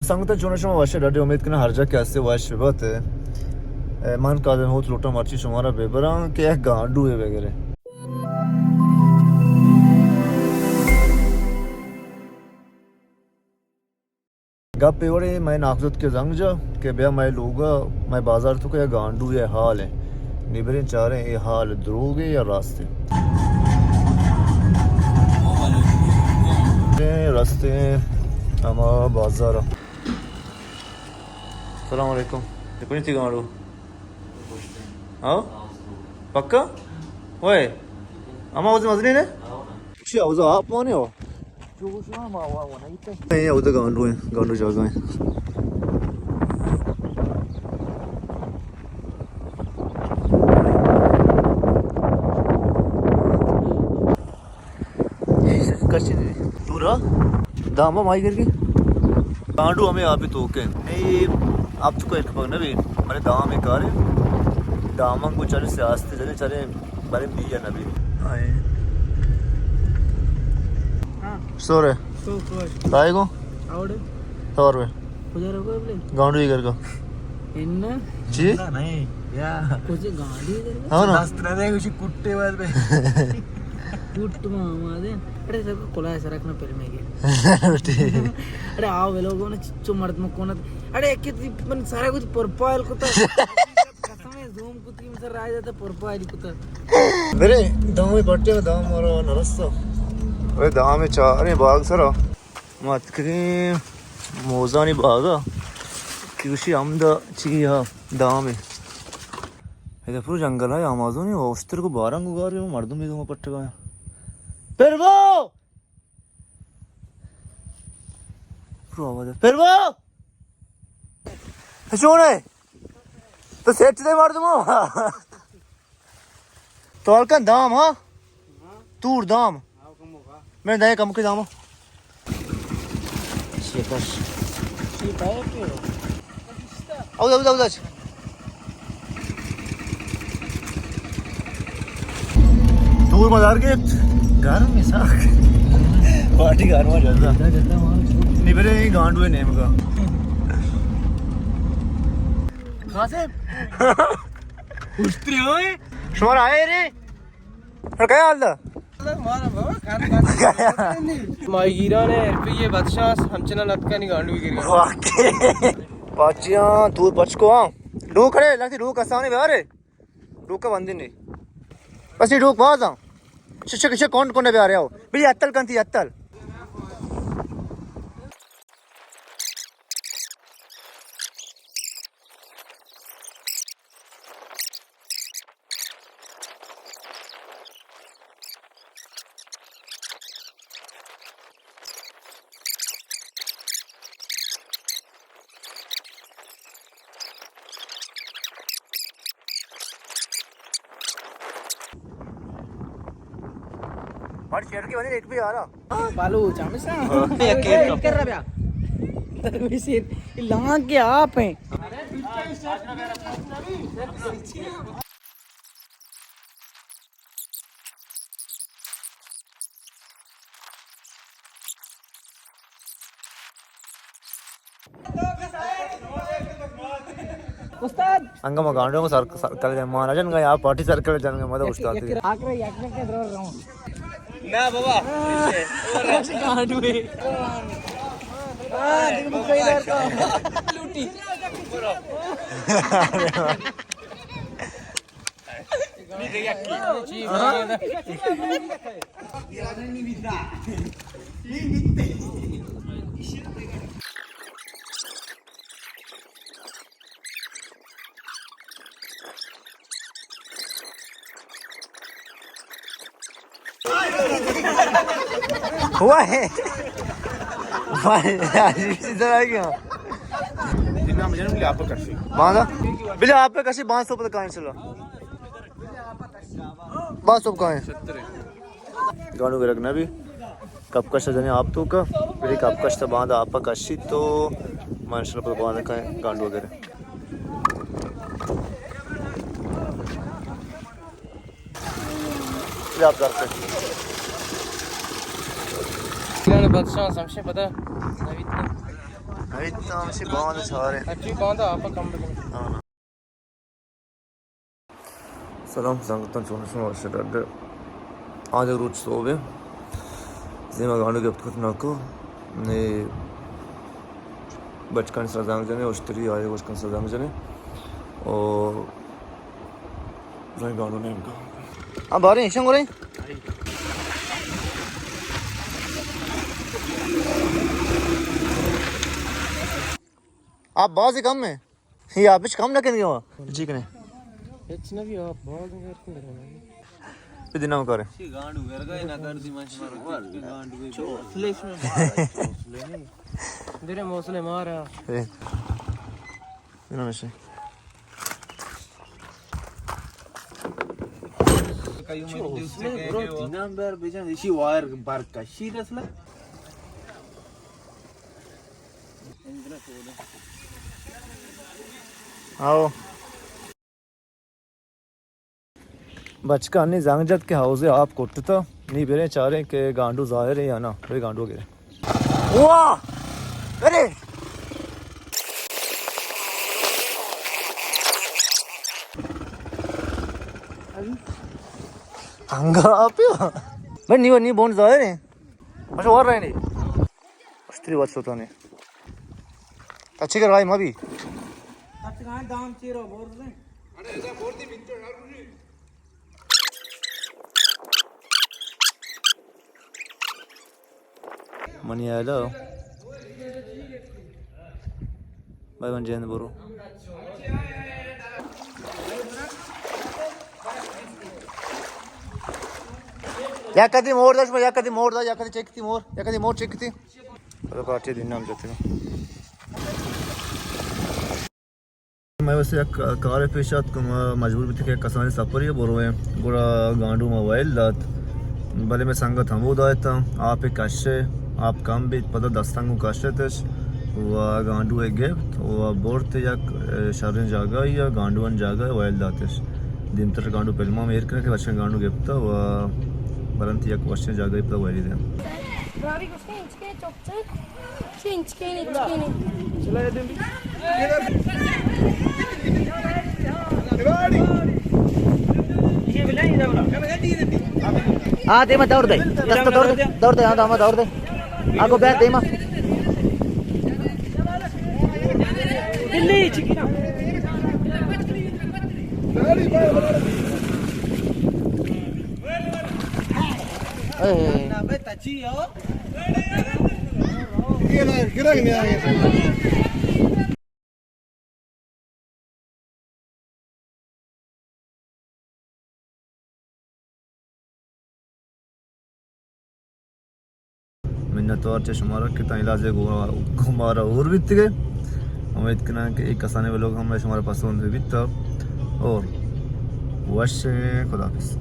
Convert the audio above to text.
سنگتاں، چون شما وش، ڈاڈی امید کناں ہر جا کہ ہستے وش بات۔ اے، من قادر ہوت لوٹاں مرچی شمارا ببراں کہ یک گانڈو ئے بگرے۔ گپ اے وڑے، مئے ناکزت کہ زنگ جا کہ بیا مئے لوگا، مئے بازار تو کہ گانڈو ئے حال اے۔ نی بریں چاریں اے حال دروگ اے یا راست اے۔ اے رستے ہما بازار۔ السلام علیکم۔ کنی تئی گانڈو؟ ہاں؟ پکا؟ اوئے۔ ہما اوزے مزنیں نے؟ چی اوزا آپ مانے ہو؟ اے اودا گانڈو ایں، گانڈو جاگہ ایں۔ کچھ نہیں۔ دورا؟ داما مائی کر کے؟ گانڈو ہمیں آپ ہی توکیں۔ نہیں، آپ تو کوئی اتفاق نہ بھی۔ بلے دام اے کارے۔ دامن کو چلے سیاست چلے، چلے، بلے بی یا نہ بی۔ آئے۔ ہاں۔ سورے۔ سو کوش۔ تائے کو؟ آوڑے۔ سو روپے۔ کجا رہو بلے؟ گانڈو ہی کر کو۔ ان؟ چی؟ نہیں، یا۔ کجا گانڈو ہی کر کو؟ ہاں نا۔ دست نہ دے، کچھ کٹے بعد میں۔ کٹ ما، ما دے۔ اڑے سر کو کلا سرک نہ پر میں گے۔ ٹھیک۔ اڑے آؤ لوگوں نے چو مرد مکونت۔ اڑے کہ من سارا کچھ پروفائل کو تا۔ قسم ہے، زوم کتی، مثل رائے داتا پروفائل کتا۔ برے، دام پٹے، دام مارا نرستا۔ اے دام چاریں باغ سرا۔ ما اتکگیں موزانی باغا۔ کہ گوشی ہمدا چی ہا دام ہے۔ ادا پورا جنگل ہے، آمازونی، اوشتر کو باران گو گار، مردم بھی دام پٹگا۔ پربو! پرو آواز ہے۔ پربو! چون ہے؟ تو سیٹ دے مردمو۔ تو ہلکن دام، ہاں؟ تور دام۔ میں دائیں کم کے دام۔ شکش۔ او، او، او، او۔ دور مدار کے گرم ہے ساک۔ پارٹی گرم ہے جلدا۔ نی برے گانڈو ہے نیمگا۔ قاسم۔ اشتری ہوئے۔ شمار آئے رے؟ اور کیا حال دا؟ ماہیگیران ہے، ایف پی اے بادشاہ، ہمچنان اتکانی گانڈو گر گیا۔ واقعی۔ پاچیاں، تو پچ کو ہاں۔ لوگ کھڑے، لگتی لوگ کسانے بیارے۔ ڈوکا بندی نہیں۔ بس یہ ڈوک باز ہاں۔ چھ، چھ، چھ، کون، کون بیارے آؤ۔ بلی اتل کنتی اتل۔ ہر شہر کی بنی ایک بھی آ رہا۔ بالو چامسا۔ ہاں۔ ایک، ایک۔ کر رہا بیا۔ تروی سیر لانگ کے آپ ہیں۔ استاد۔ انگا ما گانڈو کو سر-، سرکل جن، مانا جن گا یا پارٹی سرکل جن گا، مدد استاد۔ یک، یک، آخر یک، یک، یک، یک، یک۔ نہ بابا۔ گانڈو ہے۔ ہاں، دل کو کئی بار کا۔ لوٹی۔ ہوا ہے۔ بھائی، عجیب سی طرح کیا؟ جناب، جناب، آپ کشی۔ باندا؟ بلے آپ کشی، باندا سو پتہ کہاں چلا۔ بس سب کائیں۔ گانڈو گرگ نہ بی۔ کپ کش جنے آپ تو کا۔ بری کپ کش تا باند آپ کشی تو من شر پر باند کائیں گانڈو گرے۔ یہ آپ در سے۔ ایران بادشاہ سمشے پتہ۔ ایتاں ہمشی باند چاریں۔ اچھی باند آپ کم بکنی۔ ہاں۔ سلام سنگتاں، چون شما؟ وش ڈڈ۔ آج روچ صبح زیما گانڈو گپت کت ناکو نے بچکانی سر زنگ جنے، اشتری آئے گوشکن سر زنگ جنے۔ او زنگ گانڈو نیم کا۔ ہاں، بارے ایشن گورے۔ آپ باز کم ہیں۔ یہ آپ کچھ کم نہ کریں گے وہاں۔ جی کنے۔ ہچ نہ بھی آپ باز ہیں، ہر کوئی۔ پہ دن ہم کریں۔ گانڈو گرگا نہ کر دی، میں شمارا گانڈو گرگا۔ درے موصلے مارا۔ اے۔ انہوں میں سے۔ حوصلے برو، تیناں بر بجن، اسی وائر بر کشی رسلا۔ آؤ۔ بچکانی زنگ جت کہ حوض آپ کٹتا، نی بریں چاریں کہ گانڈو ظاہر ہے یا نا، برے گانڈو گرے۔ واہ! ارے! انگا آپ۔ بھائی، نی، نی بون ظاہر ہے۔ مشو ور رہے نہیں۔ اشتری وات سوتانی۔ اچھی کر بھائی، مبی۔ اچھا، دام چیرو بور دیں۔ منی ہیلو۔ بھائی من جند برو۔ یا کدی مور داشت، یا کدی مور دا، یا کدی چیک تی مور، یا کدی مور چیک تی۔ پدا پارٹی دین نام جاتے۔ مئے واسطہ یک کارے پیش آت کہ ما مجبور بیت کہ یک کسانیں سفرے برویں، گڑا گانڈو ما ویل دات، بلے مئے سنگت ہمودا اتاں، آپ ء کشے، آپ کم بیت، پدا دستاں گوں کشتش و گانڈو ء گپت و برت یک شریں جاگہے ء، گانڈوانی جاگہ ء ویل داتش۔ دیمتر گانڈو پلماں ایر کنت کہ وشیں گانڈو گپتہ و برنت یک وشیں جاگہے پدا ویلی دیم۔ چینچکینی، چینچکینی۔ ہاں، دیما دور دے۔ دست دور دے، دور دے، ہاں، دیما دور دے۔ آگو بیا دیما۔ دلی چکی نا۔ اے۔ منتوار چہ شمارا کہ تاں علاج گو-، گو مارا ہور بیتگے۔ امید کناں کہ اے کسانیں ولاگ ہم شمارا پسند بیتا۔ اور وش، خدا حافظ۔